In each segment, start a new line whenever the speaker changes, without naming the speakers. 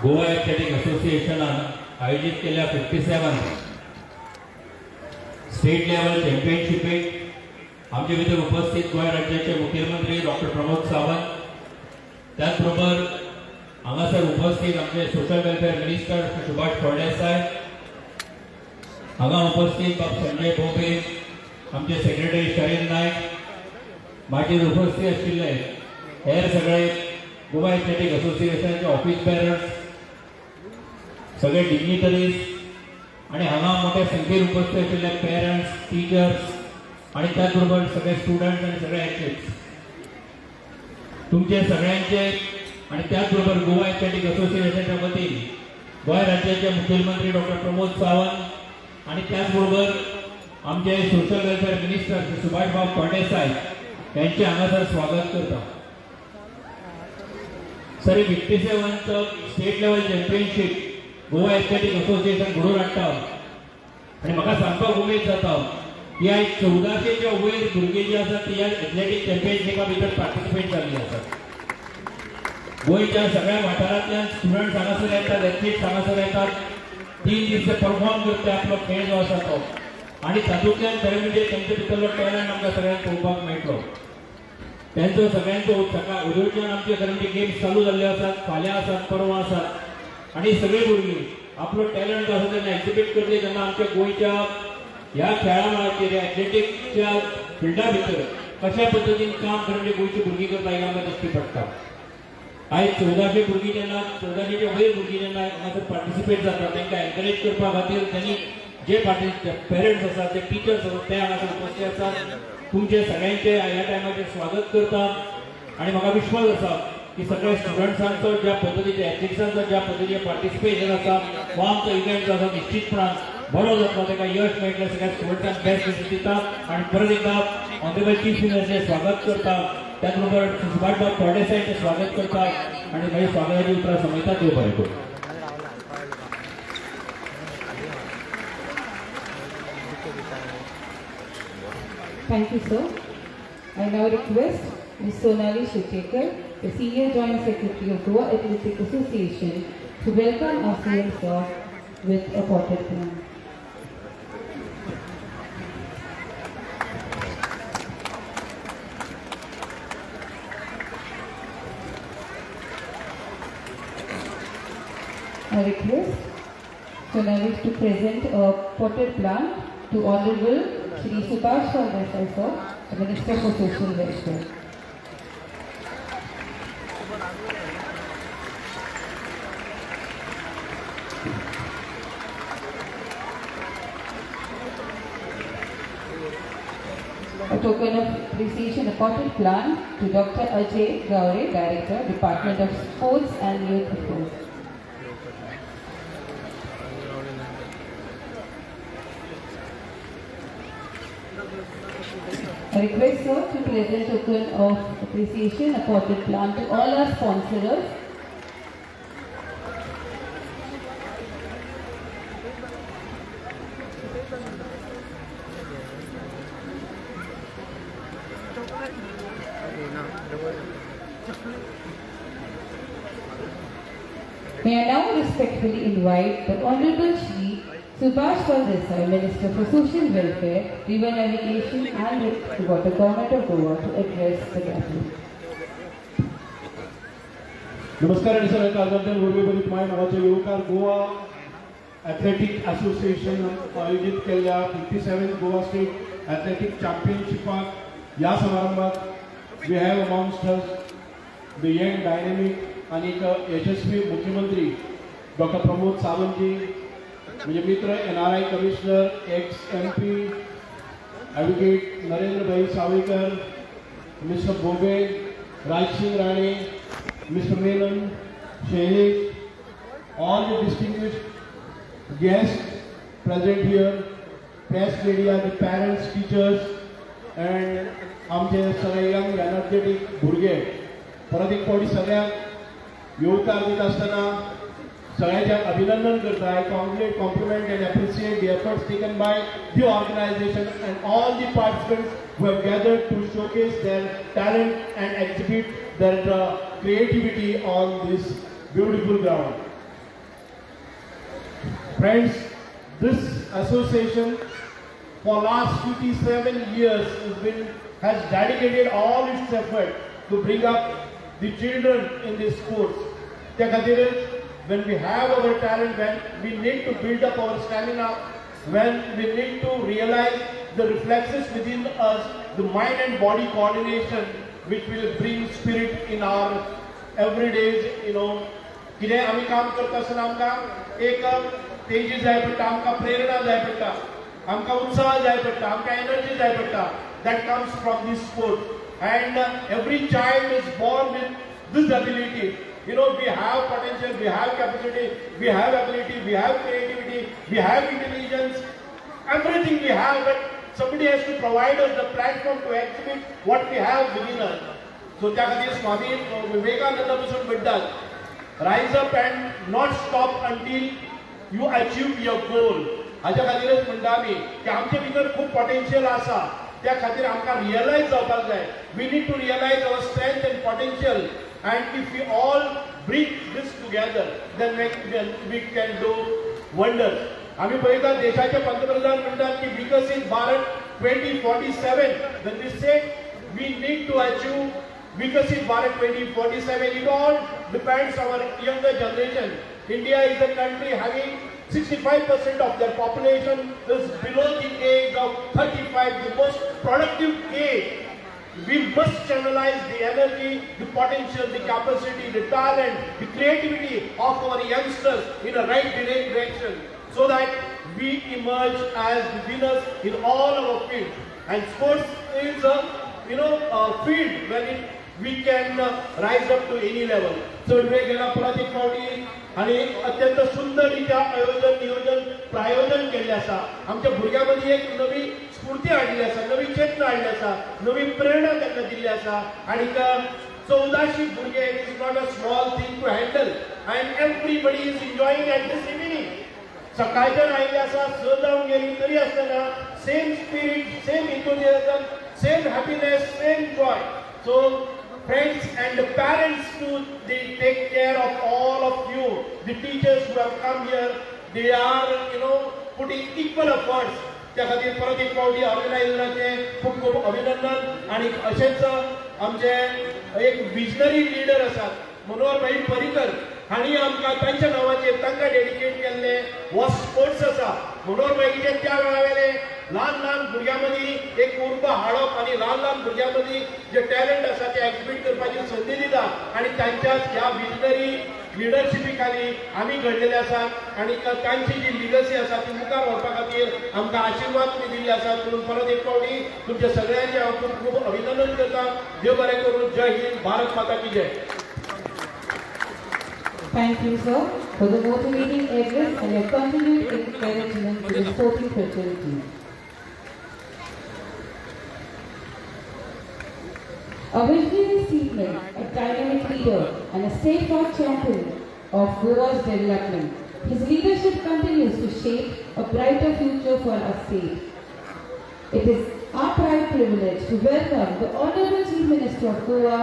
Goa athletic असोसिएशनान आयोजीत केल्ल्या 57 state level चॅम्पियनशिपेक आमचे भितर उपस्थित गोंय राज्याचे मुख्यमंत्री डॉक्टर प्रमोद सावंत, त्याचबरोबर हांगासर उपस्थित आमचे social welfare minister Shri Subhash Phaldesai, हांगा उपस्थित बाब संजय भोबे, आमचे सेक्रेटरी शरीर नायक, मागीर उपस्थित आशिल्ले हेर सगळे गोवा एथलेटिक असोसिएशनाचे ऑफिस बेरर्स, सगळे डिग्निटरीज आणि हांगा मोठ्या संख्येन उपस्थित आशिल्ले पेरंट्स, टिचर्स आणि त्याचबरोबर सगळे स्टुडंट्स आणि सगळे एथलीट्स, तुमचे सगळ्यांचे आणि त्याचबरोबर गोवा एथलेटिक असोसिएशनच्या वतीन गोंय राज्याचे मुख्यमंत्री डॉक्टर प्रमोद सावंत आणि त्याचबरोबर आमचे सोशल वेलफेअर मिनिस्टर श्री सुभाषबाब फळदेसाय यांचे हांगासर स्वागत करता. सर, ही 57th state level championship Goa athletic association घडोवन हाडटा आनी म्हाका सांगपाक उमेद जाता की आयज 1400च्या वयर भुरगीं जी आसात ती ह्या एथलेटीक चॅम्पियनशिपा भितर पार्टिसिपेट जाल्ली आसात. गोंयच्या सगळ्या वाठारांतल्यान स्टुडंट्स हांगासर येतात, एथलीट्स हांगासर येतात, 3 दीस ते परफॉर्म करता आपलो खेळ जो आसा तो आनी तातूंतल्यान खरें म्हणजे तांचे भितरलो टॅलंट आमकां सगळ्यांक पळोवपाक मेळटलो. त्यांचो सगळ्यांचो सकाळ उदयच्यान आमचे खरें म्हणजे गेम्स चालू जाल्ले आसात, फाल्यां आसात, परवां आसात आनी सगळीं भुरगीं आपलो टॅलंट जो आसा तेन्ना एक्झिबीट करतली तेन्ना आमच्या गोंयच्या ह्या खेळा मळाचेर, एथलेटिकच्या फिल्डा भितर कशा पद्दतीन काम खरें म्हणजे गोंयची भुरगीं करता हें आमकां दिश्टी पडटा. आयज 1400 भुरगीं जेन्ना, 1400च्या वयर भुरगीं जेन्ना हांगासर पार्टिसिपेट जाता, तांकां एनकरेज करपा खातीर त्यांनी जे पार्टी पेरंट्स आसात, जे टिचर्स आसात, ते हांगासर उपस्थित आसात. तुमचे सगळ्यांचे ह्या टायमाचेर स्वागत करता आणि म्हाका विश्वास आसा की सगळ्या स्टुडंट्सांचो ज्या पद्दतीचे, एथलिट्सांचो ज्या पद्दतीचे पार्टिसिपेशन आसा, हो आमचो इव्हेंट जो आसा निश्चितपणान बरो जातलो, ताका यश मेळटलें. सगळ्या स्टुडंट्सांक बेस्ट विशीस दिता आणि परत एकदा ऑनरेबल चीफ मिनिस्टरचें स्वागत करता. त्याचबरोबर सुभाषबाब फळदेसायांचें स्वागत करता आणि मागीर स्वागताची उतरां सोंपयता. देव बरें करूं.
Thank you, sir. I now request Ms. Sonali Shitekar, the Senior Joint Secretary of Goa Athletic Association, to welcome our CM sir with a potted plant. I request Sonali to present a potted plant to Honorable Shri Subhash Desai sir, the Minister for Social Welfare. A token of appreciation, a potted plant to Dr. Ajay Gaure, Director, Department of Sports and Youth Affairs. I request sir to present token of appreciation, a potted plant to all our sponsors. May I now respectfully invite the Honorable Shri Subhash Desai, Minister for Social Welfare, River Navigation and Water, Government of Goa, to address the gathering.
नमस्कार आणि सगळ्या काळजांतल्यान उर्बेभरीत माय नांवाचे येवकार Goa athletic association आयोजीत केल्ल्या 57 Goa state athletic चॅम्पियनशिपाक. ह्या समारंभात we have amongst us the young, dynamic आनीक यशस्वी मुख्यमंत्री डॉक्टर प्रमोद सावंतजी, म्हणजे मित्र NRI commissioner, ex MP advocate Narendra भाई सावयकर, मिस्टर बोबे, Rajsingh Rane, Mr. Menon, Shailesh, all the distinguished guests present here, press media, the parents, teachers, and आमचे सगळे यंग एनर्जेटीक भुरगे, परत एक फावटी सगळ्यांक येवकार दिता आसतना सगळ्यांचें अभिनंदन करता. I congratulate, compliment and appreciate the efforts taken by the organization and all the participants who have gathered to showcase their talent and exhibit their creativity on this beautiful ground. Friends, this association for last 57 years has dedicated all its effort to bring up the children in this sports. त्या खातीरच when we have our talent, when we need to build up our stamina, when we need to realize the reflexes within us, the mind and body coordination, which will bring spirit in our everydays. कितें आमी काम करता आसतना आमकां एक तेजी जाय पडटा, आमकां प्रेरणा जाय पडटा, आमकां उत्साह जाय पडटा, आमकां एनर्जी जाय पडटा. That comes from this sport, and every child is born with this ability. We have potential, we have capacity, we have ability, we have creativity, we have intelligence, everything we have, but somebody has to provide us the platform to exhibit what we have within us. So त्या खातीर स्वामी विवेकानंद पसून म्हणटात, "Rise up and not stop until you achieve your goal." हाच्या खातीरच म्हणटा आमी की आमचे भितर खूब पोटेन्शियल आसा. त्या खातीर आमकां रियलायज जावपाक जाय. We need to realize our strength and potential, and if we all bring this together, then we can do wonders. आम्ही पळयता, देशाचे पंतप्रधान म्हणटात की विकसीत Bharat 2047. When we say we need to achieve Viksit Bharat 2047, it all depends our younger generation. India is a country having 65% of their population is below the age of 35, the most productive age. We must channelize the energy, the potential, the capacity, the talent, the creativity of our youngsters in a right direction so that we emerge as the winners in all our fields. And sports is a field where we can rise up to any level. चड वेळ गेला. परत एक फावटी आणि अत्यंत सुंदर रित्या आयोजन, नियोजन, प्रायोजन केल्लें आसा. आमच्या भुरग्यां मदीं एक नवी स्फूर्ती हाडली आसा, नवी चेतना हाडली आसा, नवी प्रेरणा तांकां दिल्ली आसा. आनी 1400 भुरगे is not a small thing to handle, and everybody is enjoying at this evening. सकाळच्यान आयिल्ले आसा, 6 जावन गेली, तरी आसतना same spirit, same enthusiasm, same happiness, same joy. So friends and the parents too, they take care of all of you. The teachers who have come here, they are putting equal efforts. त्या खातीर परत एक फावटी ऑर्गनायझराचे खूब खूब अभिनंदन. आणि अशेंच आमचे एक विजनरी लिडर आसात, मनोहर भाई पर्रीकर हांणी आमकां तांच्या नांवाचेर तांकां डेडिकेट केल्ले हो स्पोर्ट्स आसा. मनोहर भाईचे त्या वेळा वेले ल्हान ल्हान भुरग्यां मदीं एक उर्बा हाडप आनी ल्हान ल्हान भुरग्यां मदीं जे टॅलंट आसा ते एक्झिबीट करपाची संदी दिता आनी तांच्याच ह्या विजनरी लिडरशिपी खाली आमी घडलेले आसात आनी तांची जी लिगसी आसा ती मुखार व्हरपा खातीर आमकां आशिर्वाद तुमी दिल्ले आसात. म्हणून परत एक फावटी तुमच्या सगळ्यांचे हांव खूब खूब अभिनंदन करता. देव बरें करूं. जय हिंद, भारत माता की जय.
Thank you, sir, for the motivating address and your continued encouragement to the sporting fraternity. A visionary statesman, a dynamic leader, and a steadfast champion of Goa's development. His leadership continues to shape a brighter future for our state. It is our proud privilege to welcome the Honorable Chief Minister of Goa,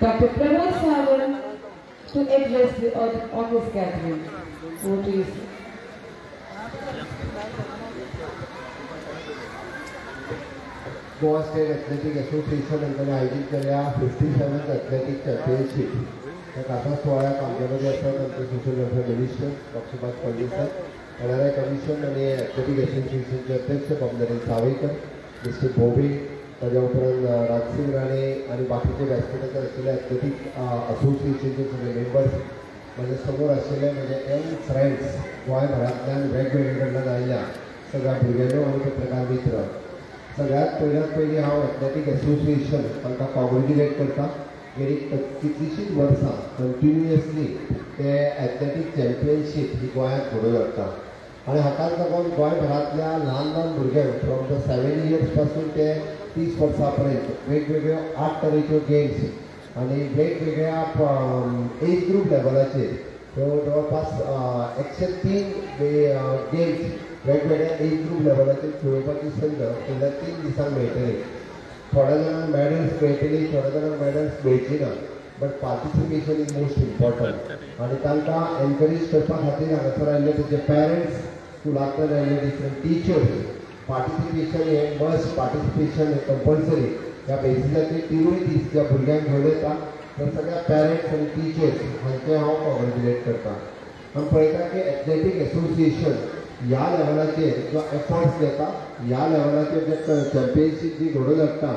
Dr. Pramod Sawant, to address the august gathering. Over to you, sir.
Goa state athletic association हांकां आयोजीत केल्या 57th athletic championship ह्या खासा सुवाळ्याक आमचे मदीं आसात आमचे social welfare minister doctor Subhash Phaldesai, NRI commission आनी एथलेटीक असोसिएशनचे अध्यक्ष बाब नरेंद्र सावयकर, मिस्टर भोबे, ताज्या उपरांत राजसिंग राणे आनी बाकीचे व्यासपिठाचेर आशिल्ले एथलेटीक असोसिएशनचे सगळे मेंबर्स, म्हज्या समोर आशिल्ले म्हजे यंग फ्रेंड्स, गोंयभरांतल्यान वेगवेगळे कडल्यान आयिल्ल्या सगळ्या भुरग्यांनो आनी पत्रकार मित्र, सगळ्यात पयल्यात पयलीं हांव एथलेटीक एसोसिएशन तांकां कॉंग्रेच्युलेट करता. गेली कितलींशींच वर्सां कंटिन्युअसली ते एथलेटीक चॅम्पियनशीप ही गोंयांत घडोवन हाडटा आनी हाकाच लागून गोंयभरांतल्या ल्हान ल्हान भुरग्यांक फ्रॉम the 7 years पासून ते 30 वर्सां पर्यंत वेगवेगळ्यो आठ तरेच्यो गेम्स आनी वेगवेगळ्या एज ग्रूप लेवलाचेर ह्यो जवळपास 103 गेम्स वेगवेगळ्या एज ग्रूप लेवलाचेर खेळोवपाची संद फुडल्या 3 दिसांक मेळटली. थोड्या जाणांक मॅडल्स मेळटली, थोड्या जाणांक मॅडल्स मेळची ना. But participation is most important. आनी तांकां एनकरेज करपा खातीर हांगासर आयिल्ले तेजे पेरंट्स, स्कुलांतल्यान आयिल्ले डिफरंट टिचर्स. पार्टिसिपेशन हें मस्ट, पार्टिसिपेशन हें कंपल्सरी ह्या बेसिसाचेर तिनूय दीस ज्या भुरग्यांक घेवन येता, त्या सगळ्या पेरंट्स आनी टिचर्स हांचें हांव कॉंग्रेच्युलेट करता. आमी पळयता की एथलेटीक एसोसिएशन ह्या लेवलाचेर जो एफर्ट्स घेता, ह्या लेवलाचेर जे चॅम्पियनशीप जी घडोवन हाडटा,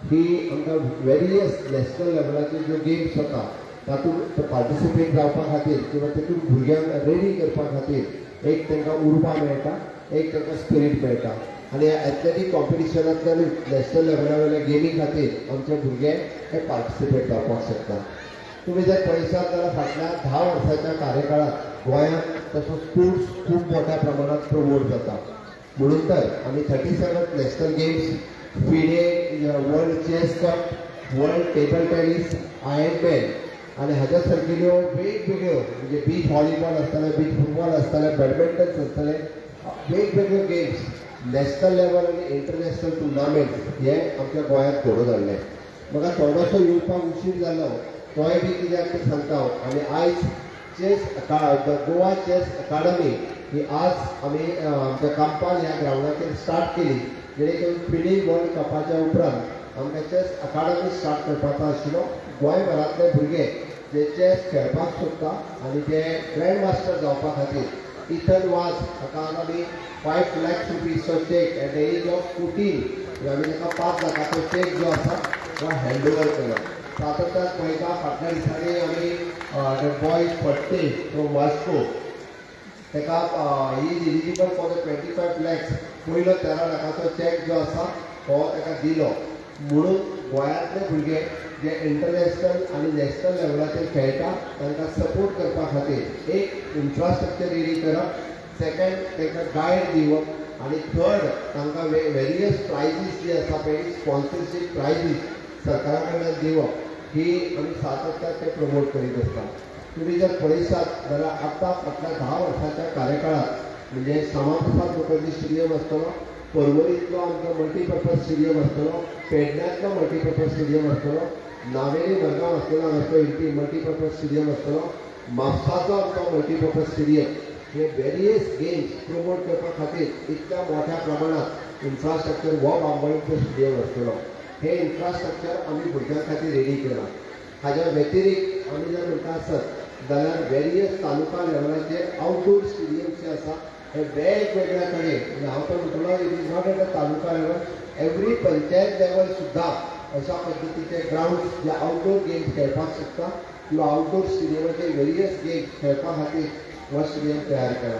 ही आमकां वेरियस नॅशनल लेवलाचेर ज्यो गेम्स जाता तातूंत पार्टिसिपेट जावपा खातीर किंवा तितून भुरग्यांक रेडी करपा खातीर एक तांकां उर्बा मेळटा, एक तांकां स्पिरीट मेळटा. आनी ह्या एथलेटीक कॉम्पिटिशनांतल्यानूच नॅशनल लेवला वयल्या गेमी खातीर आमचे भुरगे हे पार्टिसिपेट जावपाक शकता. तुम्ही जर पळयशात जाल्यार फाटल्या 10 वर्साच्या कार्यकाळात गोंयांत तसो स्पोर्ट्स खूब मोठ्या प्रमाणात प्रमोट जाता. म्हणून तर आमी 37th National Games, FIDE World Chess Cup, World Table Tennis, Ironman आनी हाज्या सारकिल्यो वेगवेगळ्यो, म्हणजे बीच व्हॉलीबॉल आसतलें, बीच फुटबॉल आसतलें, बॅडमिंटन आसतलें, वेगवेगळ्यो गेम्स नॅशनल लेवल आनी इंटरनॅशनल टुर्नामेंट्स हे आमच्या गोंयांत घडोवन हाडले. म्हाका थोडोसो येवपाक उशीर जालो, तोय बी कित्याक तें सांगता हांव. आनी आयज चेस गोवा चेस अकाडमी ही आज आमी आमच्या कांपाल ह्या ग्रावंडाचेर स्टार्ट केली, जेणे करून फिडे वर्ल्ड कपाच्या उपरांत आमकां चेस अकाडमी स्टार्ट करपाचो आशिल्लो. गोंयभरांतले भुरगे जे चेस खेळपाक सोदता आनी जे ग्रँड मास्टर जावपा खातीर, इथन वाज हाका आज आमी 5 lakhs रुपीजचो cheque at the age of 14, म्हणजे आमी ताका 5 लाखाचो चेक जो आसा तो हँड ओवर केलो. सातत्यान पळयता, फाटल्या दिसांनी आमी बॉय फट्टे फ्रॉम वास्को, ताका he is eligible for the 25 lakhs, पयलो 13 लाखाचो चॅक जो आसा तो ताका दिलो. म्हणून गोंयांतले भुरगे जे इंटरनॅशनल आनी नॅशनल लेवलाचेर खेळटा तांकां सपोर्ट करपा खातीर एक इन्फ्रास्ट्रक्चर रेडी करप, सेकंड तांकां गायड दिवप आनी थर्ड तांकां वेरियस प्रायजीस जी आसा पळय, स्पॉन्सरशीप प्रायजीस सरकारा कडल्यान दिवप, ही आमी सातत्यान ते प्रमोट करीत आसता. तुम्ही जर पळयशात जाल्यार आतां फाटल्या 10 वर्साच्या कार्यकाळात, म्हणजे श्यामाप्रसाद मुखर्जी स्टेडियम आसतलो, पर्वरींतलो आमचो मल्टीपर्पज स्टेडियम आसतलो, पेडण्यांतलो मल्टीपर्पज स्टेडियम आसतलो, नावेली मडगांव आसतलो, हांगासर मल्टीपर्पज स्टेडियम आसतलो, म्हापसाचो आमचो मल्टीपर्पज स्टेडियम, हे वेरियस गेम्स प्रमोट करपा खातीर इतल्या मोठ्या प्रमाणात इन्फ्रास्ट्रक्चर हो बांबोळीचो स्टेडियम आसतलो, हे इन्फ्रास्ट्रक्चर आमी भुरग्यां खातीर रेडी केलां. हाज्या व्यतिरिक्त आमी जर म्हणटा आसत जाल्यार वेरियस तालुका लेवलाचेर आउटडोर स्टेडियम जे आसा हे वेगवेगळ्या कडेन, म्हणजे हांव तर म्हणटलो it is not at a taluka level, every panchayat level सुद्दां अशा पद्दतीचे ग्रावंड जे आउटडोर गेम्स खेळपाक शकता किंवा आउटडोर स्टेडियमाचे वेरियस गेम्स खेळपा खातीर हो स्टेडियम तयार केला.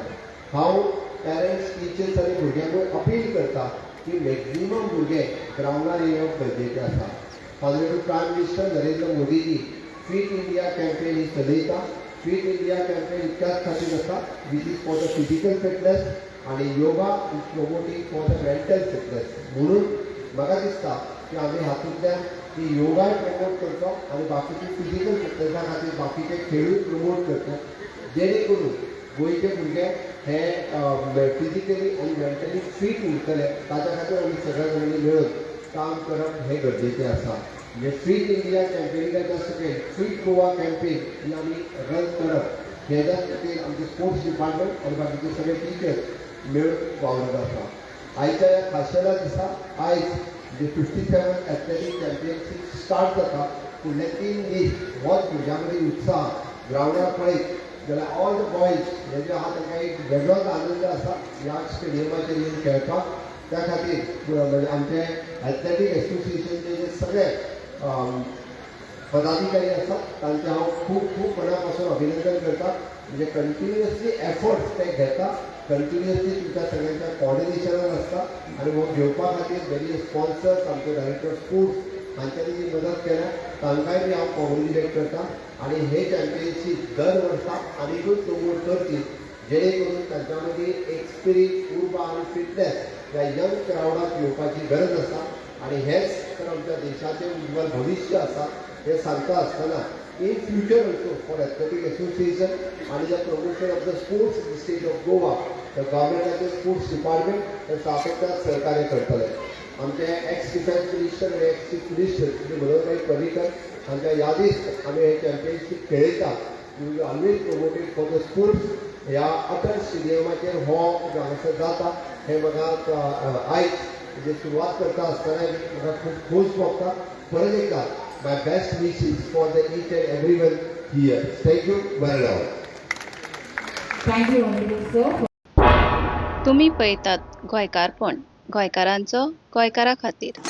हांव पेरंट्स, टिचर्स आनी भुरग्यांकूय अपील करता की मॅक्झिमम भुरगे ग्रावंडार येवप गरजेचें आसा. ऑनरेबल प्रायम मिनिस्टर नरेंद्र मोदीजी फिट इंडिया कॅम्पेन ही चलयता. फिट इंडिया कॅम्पेन इतक्याच खातीर आसा, which is for the physical fitness आनी yoga is promoting for the mental fitness. म्हणून म्हाका दिसता की आमी हातूंतल्यान ही योगाय प्रमोट करचो आनी बाकीचे फिजिकल फिटनेसा खातीर बाकीचे खेळूय प्रमोट करचे, जेणे करून गोंयचे भुरगे हे फिजिकली आनी मेंटली फीट उरतले. ताच्या खातीर आमी सगळ्या जाणांनी मेळून काम करप हें गरजेचें आसा. म्हणजे फिट इंडिया कॅम्पेनिंगाच्या सकयल फिट गोवा कॅम्पेन ही आमी रन करप हेज्या खातीर आमचे स्पोर्ट्स डिपार्टमेंट आनी बाकीचे सगळे टिचर्स मेळून वावरत आसा. आयच्या ह्या खाशेल्या दिसा, आयज म्हणजे 57 एथलेटीक चॅम्पियनशीप स्टार्ट जाता, फुडले 3 दीस होच भुरग्यां मदीं उत्साह ग्रावंडार पळयत जाल्यार ऑल the boys हे जे आहा तांकां एक वेगळोच आनंद आसा ह्या स्टेडियमाचेर येवन खेळपाक. त्या खातीर म्हणजे आमचे एथलेटीक एसोसिएशनचे जे सगळे पदाधिकारी आसात तांचे हांव खूब खूब मना पासून अभिनंदन करता. म्हणजे कंटिन्युअसली एफर्ट्स ते घेता, कंटिन्युअसली तुमच्या सगळ्यांच्या कॉर्डिनेशनान आसता आनी हो घेवपा खातीर वेरियस स्पॉन्सर्स, आमचे डायरेक्टर स्पोर्ट्स हांच्यांनी जी मदत केल्या तांकांय बी हांव कॉंग्रेच्युलेट करता. आनी हे चॅम्पियनशीप दर वर्सा आनिकूय प्रमोट करची, जेणे करून तांच्या मदीं एक स्पिरीट, उर्बा आनी फिटनेस ह्या यंग क्रावडाक येवपाची गरज आसा आनी हेच तर आमच्या देशाचें उज्ज्वल भविश्य आसा हें सांगता आसतना in future also for athletic association आनी the promotion of the sports in the state of Goa, the गव्हर्मेंटाचे sports department हे सातत्यान सहकार्य करतले. आमचे एक्स डिफेन्स मिनिस्टर आनी ex chief minister Shri Manoharbhai Parrikar हांच्या यादीस्त आमी हे championship खेळयतात. We always promoted for the sports. ह्या अटल स्टेडियमाचेर हो हांगासर जाता हें म्हाका आयज म्हणजे सुरवात करता आसतना म्हाका खूब खोस भोगता. परत एकदा my best wishes for the each and every one here. Thank you, one all.
Thank you, Honorable Sir.
तुमी पळयतात गोंयकारपण, गोंयकारांचो गोंयकारा खातीर.